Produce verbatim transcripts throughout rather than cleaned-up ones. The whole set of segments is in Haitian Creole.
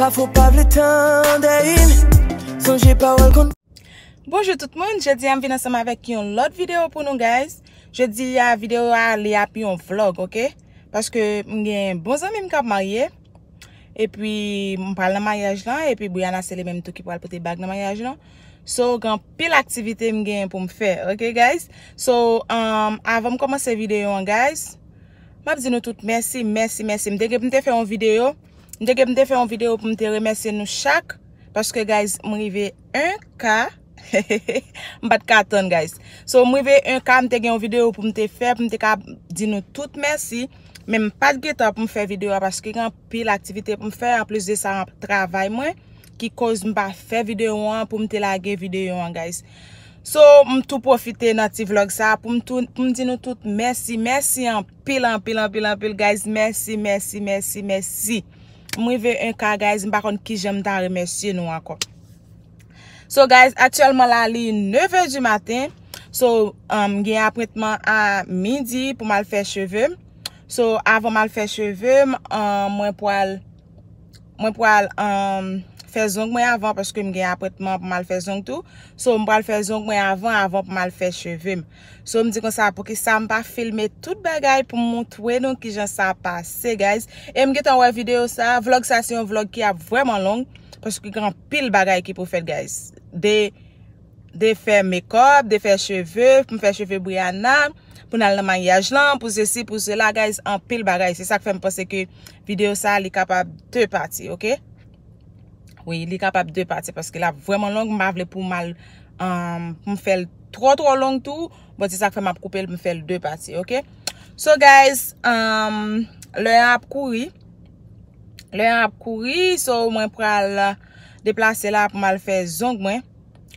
Pafwa w pa vle tande m, sonje pawòl konn. Bonjou tout moun, jodi a m vin ansanm avèk yon lòt videyo pou nou, guys. Jodi a videyo a li ap yon vlog, ok? Paske m gen bon zanmi m k ap marye. Epi m pral nan maryaj lan, epi Brianna se li menm tou ki pral pote bag nan maryaj lan. So, gen anpil aktivite m gen pou m fè, ok, guys? So, um, avan m kòmanse videyo an, guys, m ap di nou tout mèsi, mèsi, mèsi. M te gen pou m te fè yon videyo, m te gen pou m te fè yon videyo pou m te remèsye nou chak, paske, guys, m rive en K. M pa t ka tann, guys. So, m rive en K, m te gen yon videyo pou m te fè, pou m te ka di nou tout mèsi. Men m pa t gen tan pou m fè videyo a paske gen anpil aktivite pou m fè. Anplis de sa, travay mwen ki koz m pa fè videyo an pou m te lage videyo an, guys. So, m tou pwofite nan ti vlog sa pou m tou, pou m di nou tout mèsi, mèsi anpil, anpil, anpil, anpil, guys. Mèsi, mèsi, mèsi, mèsi. M rive en K, guys, m pa konn kijan m ta remèsye nou ankò. So, guys, aktyèlman la, li nèf è di maten. So, um, m gen apwentman a midi pou m al fè cheve m. So, avan m al fè cheve m, um, mwen pral, mwen pral, um, fè zong mwen avan paske m gen apwentman pou m al fè zong tou. So, m pral fè zong mwen avan, avan pou m al fè cheve m. So, m di konsa, poukisa m pa filme tout bagay pou m montre nou kijan sa pase, guys. E m gentan wè videyo sa, vlog sa se yon vlog ki ap vrèman long, paske gen anpil bagay ki pou fèt, guys. De, de fè makeup, de fè cheve, pou m fè cheve Brianna, pou n al nan maryaj lan, pou sesi, pou sela, guys, anpil bagay. Se sa k fè m panse ke videyo sa, li kapab de pati, ok? Wi, li kapab de pati paske l ap vrèman long. M pa vle pou m al, um, pou m fè l twò, twò long tou. Bon, se sa k fè m ap koupe l, m fè l de pati, ok? So, guys, um, lè an ap kouri. Lè an ap kouri, so, mwen pral deplase la pou m al fè zong mwen.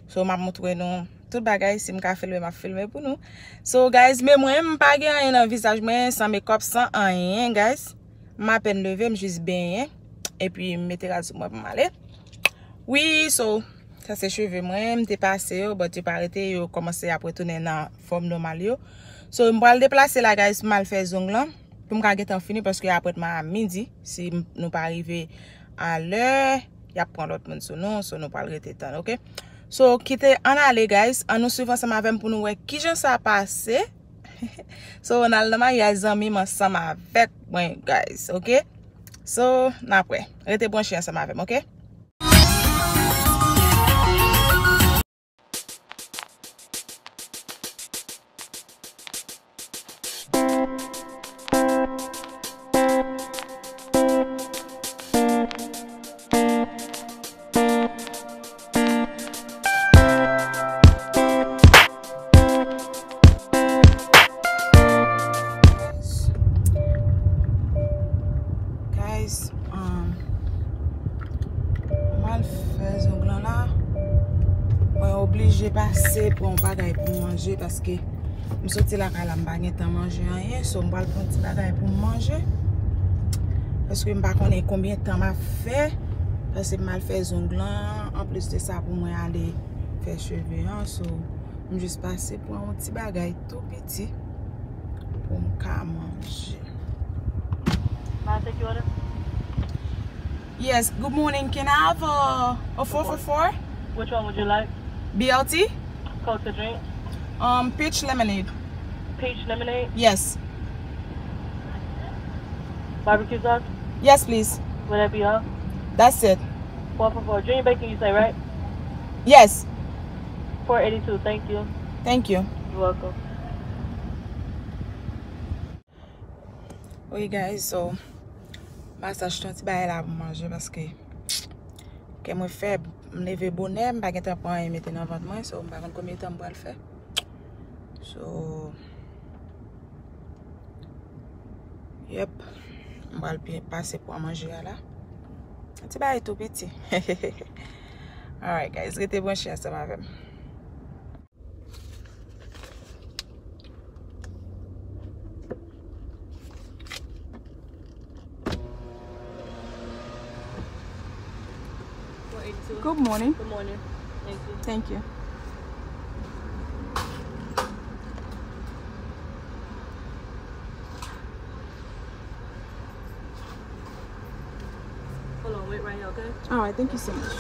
So, m ap montre nou tout bagay. Si m ka filme, m ap filme pou nou. So, guys, men mwen, m pa gen anyen nan vizaj mwen, san makeup, san anyen, guys. M apèn leve, m jis benyen. Epi m mete rad sou mwen pou m ale. Wi, so, sa se cheve mwen, m te pase yo, but yo pa rete, yo kòmanse ap retounen nan fòm nòmal yo. So, m pral deplase la, guys, pou m al fè zong lan, pou m ka gentan fini, paske apwentman a midi, si m, nou pa rive a lè, y ap pran lòt moun sou nou, so nou pral rete tann, ok? So, kite ann ale, guys, ann nou swiv ansanm avè m pou nou wè kijan sa pase. So, n al nan maryaj zanmi m ansanm avèk mwen, guys, ok? So, n ap wè. Rete branche ansanm avè m, ok? Guys, um, m al fè zong lan la. Mwen oblije pase pran yon bagay pou m manje paske m soti lakay la, m pa gen tan manje anyen. So, m pral pran ti bagay pou m manje. Paske m pa konnen konbyen tan m ap fè. Paske m al fè zong lan. Anplis de sa, pou mwen ale fè cheve an. So, m jis pase pran yon ti bagay tou piti pou m ka manje. May I take your order? Yes, good morning. Can I have a, a four for four? Which one would you like? B L T? Coke to drink? Um, peach lemonade. Peach lemonade? Yes. Barbecue sauce? Yes, please. Would that be all? That's it. Four for four. Junior Bacon, you say, right? Yes. Four eighty-two. Thank you. Thank you. You're welcome. Wi, guys, so, m al achte yon ti bagay la pou m manje paske kè mwen fèb. M leve bonè, m pa gen tan pran anyen mete nan vant mwen, so, m pa konn konbyen tan m pral fè. So, yep, m pral pi-, pase pran manje a la. Yon ti bagay tou piti. Alright, guys, rete branche ansanm avè m. Four eighty-two. Good morning. Good morning. Thank you. Thank you. Hold on, wait right here, okay? All right, thank you so much.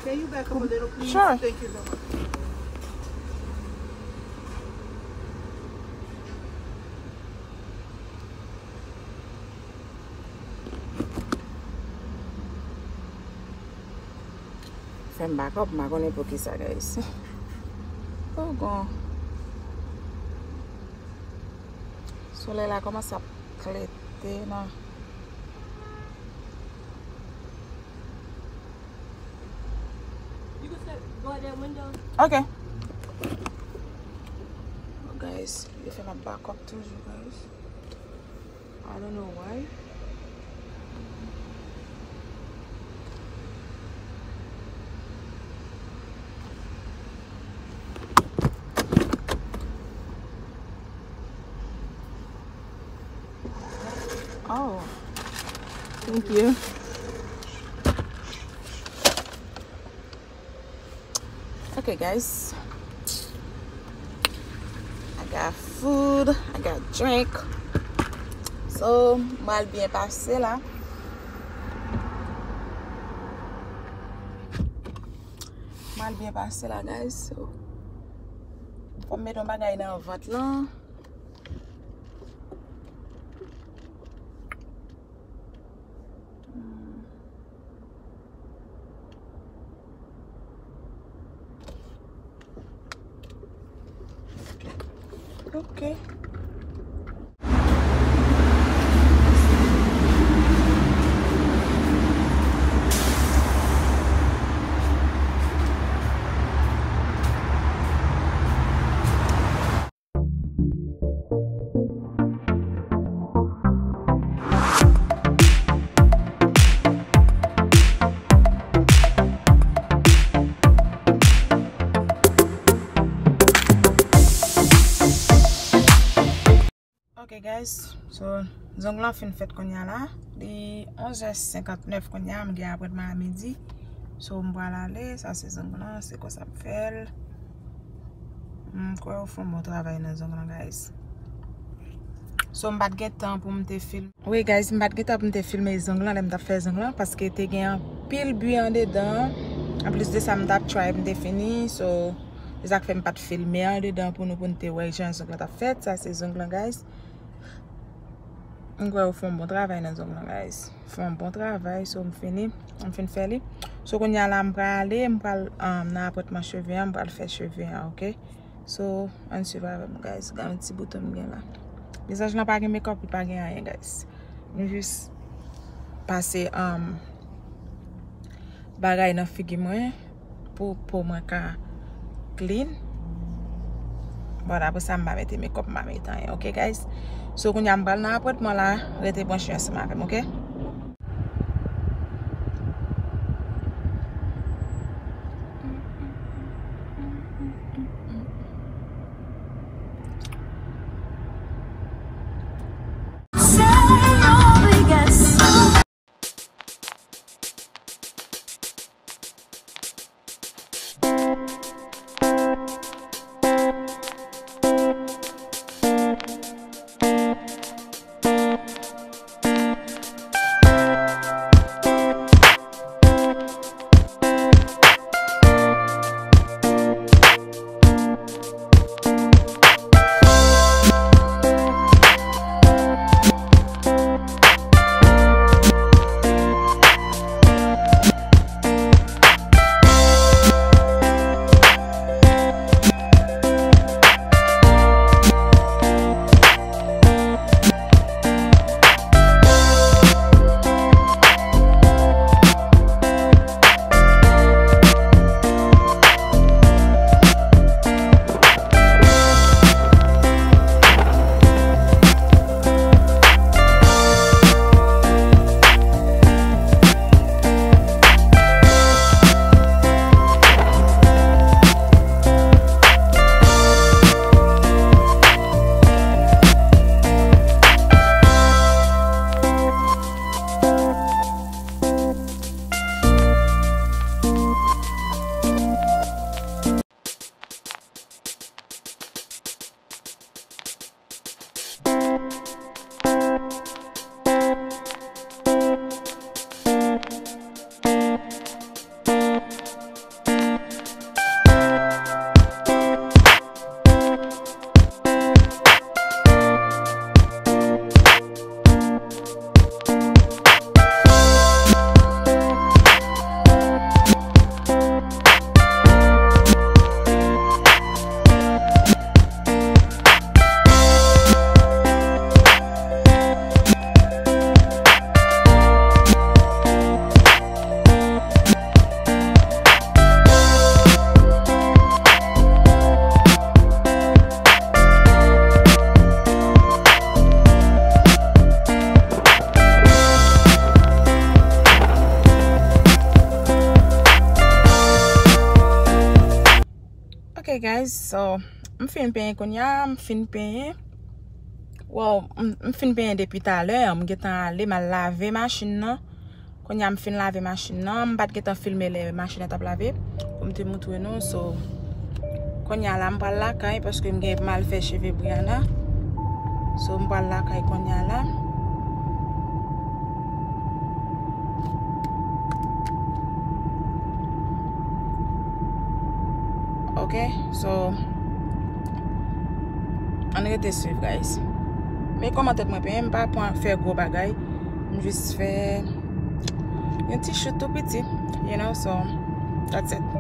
Can you back up a little, please? Sure. Thank you so much. Fè m back up, m pa konnen poukisa, guys. Oh, gon. Solèy la kòmanse ap klete nan. You can step, go out that window. Ok. Oh, guys, yo fè m ap back up toujou, guys. I don't know why. Oh, thank you. Okay, guys. I got food, I got drink. So, m pral byen pase la. M pral byen pase la, guys. So, fò m mete yon bagay nan vant lan. Hmm. Ok. Ok, guys, so zong lan fin fèt kounye a la. Li onz è senkantnèf kounye a, m gen apwentman a midi. So, m pral ale, sa se zong lan, se konsa m fè l. M kwè yo fè yon bon travay nan zong lan, guys. So, m pa t gen tan pou m te filme. Wi, guys, m pa t gen tan pou m te filme zong lan, lè m t ap fè zong lan, paske te gen anpil bwi andedan. Anplis de sa, m t ap try pou m te fini, so, se sa k fè m pa t filme andedan pou nou, pou n te wè jan zong lan t ap fèt. Sa se zong lan, guys. M kwè yo fè yon bon travay nan zong lan, guys. Fè yon bon travay, so m fini, m fin fè li. So kounye a la, m pral ale, m pral, um, nan apwentman cheve a, m pral fè cheve a, ok? So, ann swiv avè m, guys. Gade yon ti bouton m gen la. Vizaj lan pa gen makeup, li pa gen anyen, guys. M jis pase, um, bagay nan figi mwen pou po mwen ka clean. Bon, apre sa, m pa mete makeup, m pa mete anyen, ok, guys? So, kounye a m pral nan apwentman la, rete branche ansanm avè m, ok? So, m fin penyen kounye a, m fin penyen. Wow, m, m fin penyen depi talè, m gentan ale, m al lave machin nan. Kounye a m fin lave machin nan, m pa t gentan filme lè machin nan t ap lave, pou m te montre nou. So, kounye a la, m pral lakay, paske m gen, m al fè cheve Brianna. So, m pral lakay kounye a la. Ok, so, ann rete swiv, guys. Men kòman tèt mwen penyen, m pa pran fè gwo bagay. M jis fè yon ti chout tou piti, you know, so, that's it.